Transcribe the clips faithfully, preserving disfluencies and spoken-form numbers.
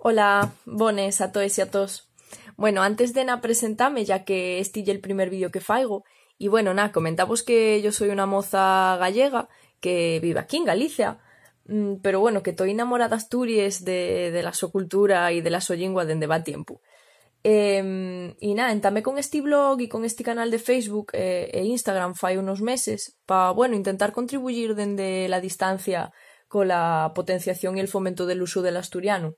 Hola, bones a toes y a toos. Bueno, antes de na presentame, ya que esti ye'l primer vídeo que faigo, y bueno, na, comentavos que yo soi una moza gallega que vive aquí en Galicia, mm, pero bueno, que toi enamorada d'Asturies, de, de la so cultura y de la so llingua dende va tiempu. Em, y na, entamé con esti blog y con esti canal de Facebook, eh, e Instagram fai unos meses pa, bueno, intentar contribuyir dende la distancia cola potenciación y el fomento del usu del asturianu.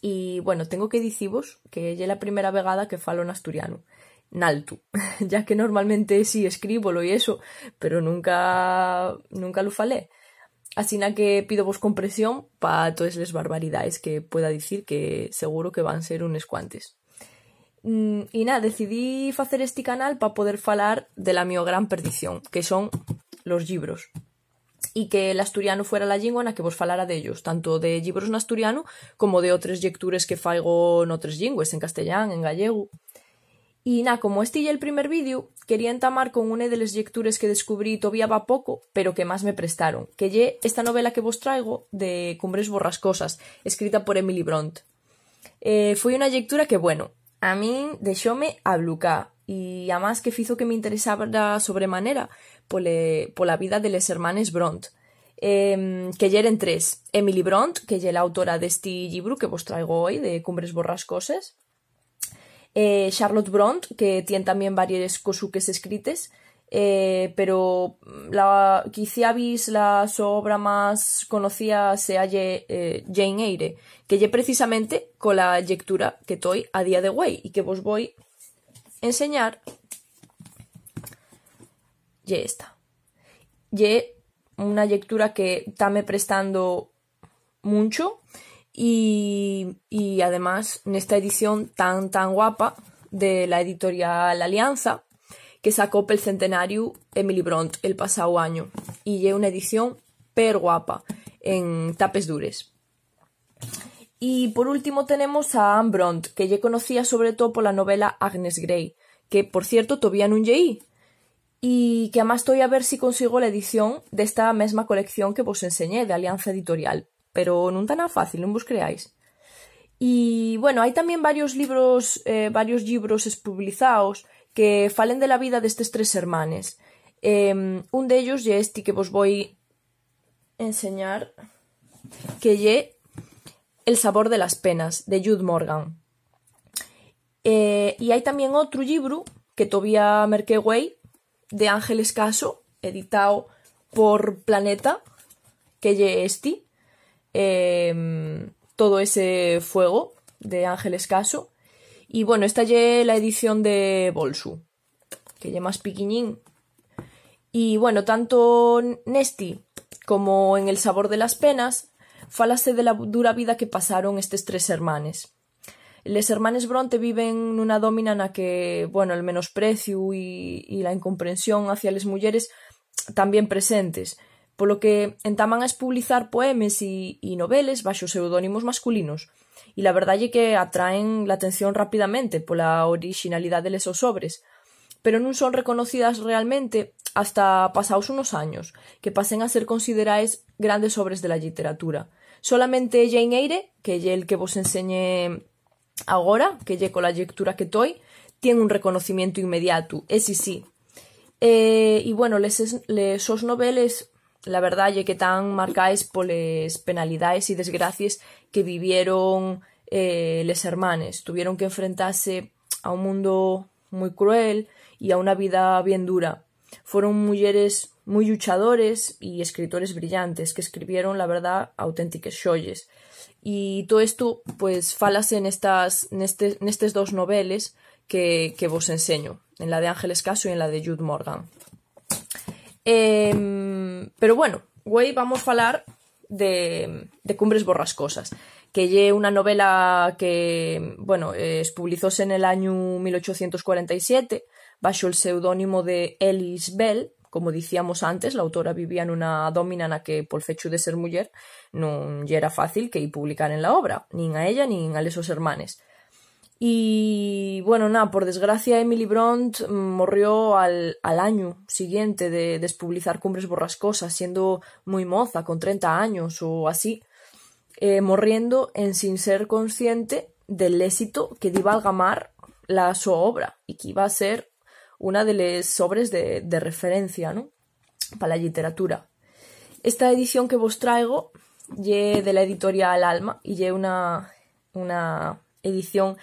Y, bueno, tengo que dicivos que ye la primera vegada que falo n'asturianu, n'altu, ya que normalmente sí escríbolo y eso, pero nunca, nunca lu falé. Asina que pídovos comprensión pa toes les barbaridaes que pueda dicir, que seguro que van ser unes cuantes. Mm, y na, decidí facer esti canal pa poder falar de la mio gran perdición, que son los llibros, y que l'asturianu fuera la llingua na que vos falara d'ellos, tanto de llibros n'asturianu como de otres llectures que faigo n'otres llingües, en castellán, en gallegu. Y na, como esti ye'l primer vídeo, quería entamar con une de les llectures que descubrí tovía va poco, pero que más me prestaron, que ye esta novela que vos traigo de Cumbres Borrascosas, escrita por Emily Bront. Eh, foi una llectura que, bueno, a min dexóme ablucá, y amás que fizo que m'interesara sobremanera pole, pola vida de les hermanes Bront, em, que yeren tres: Emily Bront, que ye l'autora d'esti llibru que vos traigo hoi, de Cumbres Borrascoses, eh, Charlotte Bront, que tien tamién varies cosuques escrites, eh, pero la, quiciabis la so obra más conocía sea ye, eh, Jane Eyre, que ye precisamente cola llectura que toi a día de güei y que vos voi enseñar. Ye esta. Ye una llectura que tame prestando muncho y, y además nesta edición tan, tan guapa de la editorial Alianza, que sacó pel centenariu Emily Bront el pasáu añu, y ye una edición per guapa, en tapes dures. Y por último tenemos a Anne Bront, que ye conocía sobre too pola novela Agnes Grey, que, por cierto, tovía nun lleí, y que amás toi a ver si consigo la edición d'esta mesma colección que vos enseñé, de Alianza Editorial, pero nun ta na fácil, nun vos creáis. Y, bueno, hai tamién varios libros, eh, varios llibros espublizaos que falen de la vida d'estes tres hermanes. Em, un d'ellos ye esti que vos voi enseñar, que ye El sabor de las penas, de Jude Morgan. Eh, y hai tamién otru llibru que tovía merqué güei, de Ángeles Caso, editao por Planeta, que ye esti, em, Todo ese fuego, de Ángeles Caso. Y, bueno, esta ye la edición de bolsu, que ye más piquiñín. Y, bueno, tanto nesti como en El sabor de las penas, fálase de la dura vida que pasaron estes tres hermanes. Les hermanes Brontë viven nuna dómina na que, bueno, el menospreciu y, y la incomprensión hacia les muyeres tán bien presentes, polo que entaman a espublizar poemes y, y noveles baxo pseudónimos masculinos, y la verdá ye que atraen l'atención rápidamente pola orixinalidá de les sos obres, pero nun son reconocidas realmente hasta pasaos unos años, que pasen a ser consideraes grandes obres de la lliteratura. Solamente Jane Eyre, que ye el que vos enseñé agora, que ye cola llectura que toi, tien un reconocimientu inmediatu, esi sí. Eh, y, bueno, les, les sos noveles, la verdá ye que tán marcaes poles penalidaes y desgracies que vivieron, eh, les hermanes. Tuvieron qu'enfrentase a un mundo mui cruel y a una vida bien dura. Foron muyeres mui lluchadores y escritores brillantes, que escribieron, la verdá, auténtiques xoyes. Y too esto, pues, fálase nestas, neste, nestes dos noveles que, que vos enseño, en la de Ángeles Caso y en la de Jude Morgan. Em, pero, bueno, güei vamos falar de, de Cumbres Borrascosas, que ye una novela que, bueno, eh, espublizóse nel añu mil ochocientos cuarenta y siete baxo'l pseudónimo de Ellis Bell. Como dicíamos antes, l'autora vivía nuna dómina na que, pol fechu de ser muyer, nun yera fácil que-y publicaren la obra, nin a ella nin a les sos hermanes. Y, bueno, na, por desgracia, Emily Brontë, mm, morrió al, al añu siguiente de, d'espublizar Cumbres Borrascosas, siendo mui moza, con trenta años o así. eh, morriendo ensin ser consciente del éxito que diba algamar la so obra y que iba a ser una de les obres de, de referencia, ¿no? Pa la lliteratura. Esta edición que vos traigo ye de la editorial Alma y ye una, una edición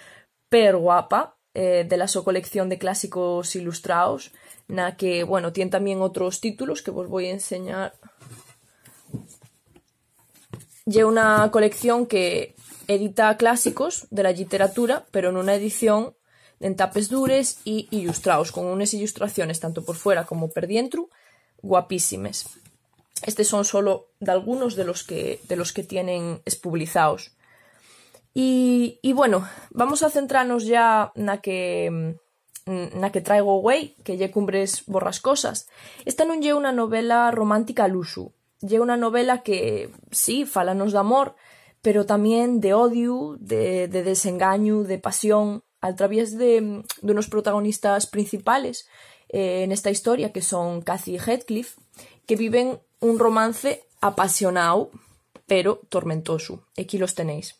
per guapa, eh, de la so colección de clásicos ilustraos, na que, bueno, tien tamién otros títulos que vos voi enseñar. Ye una colección que edita clásicos de la lliteratura, pero nuna edición en tapes dures y ilustraos, con unes ilustraciones tanto por fuera como per dientru guapísimes. Estes son solo dalgunos de los que, de los que tienen espublizaos. Y, y bueno, vamos a centranos ya na que, na que traigo güei, que ye Cumbres Borrascosas. Esta nun ye una novela romántica al usu. Ye una novela que, sí, fálanos d'amor, pero tamién de odiu, de, de desengañu, de pasión, al traviés de, d'unos protagonistas principales, eh, nesta historia, que son Cathy y Heathcliff, que viven un romance apasionao, pero tormentosu. Equí los tenéis.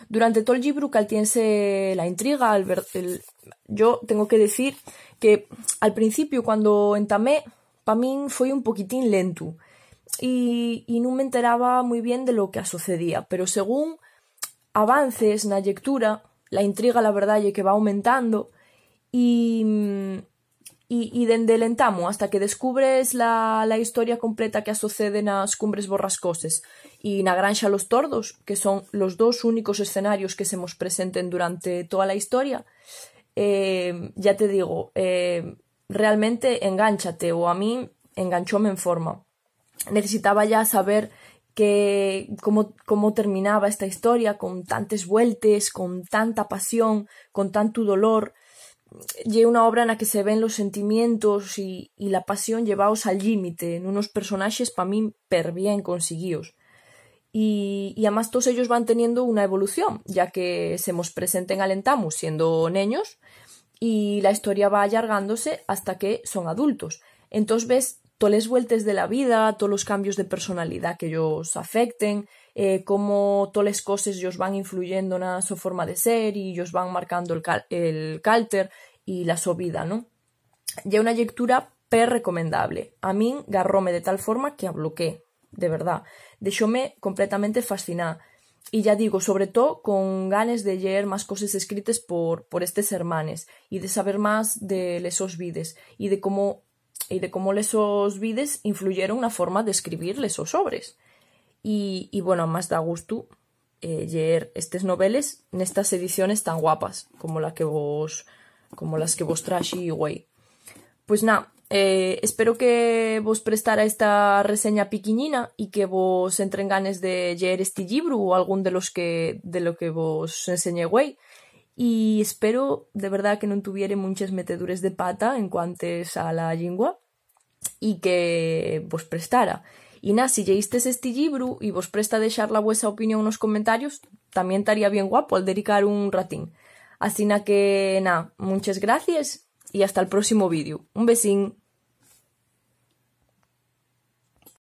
Durante tol llibru caltiénse la intriga, al ver-, el, yo tengo que decir que al principiu, cuando entamé, pa min foi un poquitín lentu y, y nun m'enteraba mui bien de lo que asocedía, pero según avances na llectura, la intriga, la verdá, ye que va aumentando y, y, y dende l'entamu hasta que descubres la, la historia completa que asocede nas Cumbres Borrascoses y na Granxa Los Tordos, que son los dos únicos escenarios que se mos presenten durante toda la historia, eh, ya te digo, eh, realmente engánchate, o a mí enganchóme en forma. Necesitaba ya saber que, cómo, cómo terminaba esta historia, con tantes vueltes, con tanta pasión, con tantu dolor. Ye una obra na que se ven los sentimientos y, y la pasión llevaos al límite, nunos personaxes pa min per bien consiguíos. Y, y amás toos ellos van teniendo una evolución, ya que se mos presenten al entamu siendo neños y la historia va allargándose hasta que son adultos. Entós ves toles vueltes de la vida, tolos cambios de personalidá que ellos afecten, eh, cómo toles coses ellos van influyendo na so forma de ser y ellos van marcando el cal-, el calter y la so vida, ¿no? Ye una llectura per recomendable. A min garróme de tal forma que abloqué, de verdá. Dexóme completamente fasciná. Y ya digo, sobre too, con ganes de lleer más coses escrites por, por estes hermanes y de saber más de les sos vides y de cómo, y de cómo les sos vides influyeron na forma d'escribir les sos obres. Y, y, bueno, amás da gustu, eh, lleer estes noveles nestas ediciones tan guapas como la que vos, como las que vos traxi güei. Pues na, eh, espero que vos prestara esta reseña piquiñina y que vos entren ganes de lleer esti llibru o algún de los que, de lo que vos enseñé güei. Y espero de verdá que nun tuviere munches metedures de pata en cuantes a la llingua y que vos prestara. Y na, si lleístes esti llibru y vos presta dexar la vuesa opinión nos comentarios, tamién taría bien guapo al dedicar un ratín. Asina que, na, munches gracies y hasta'l próximo vídeu. Un besín.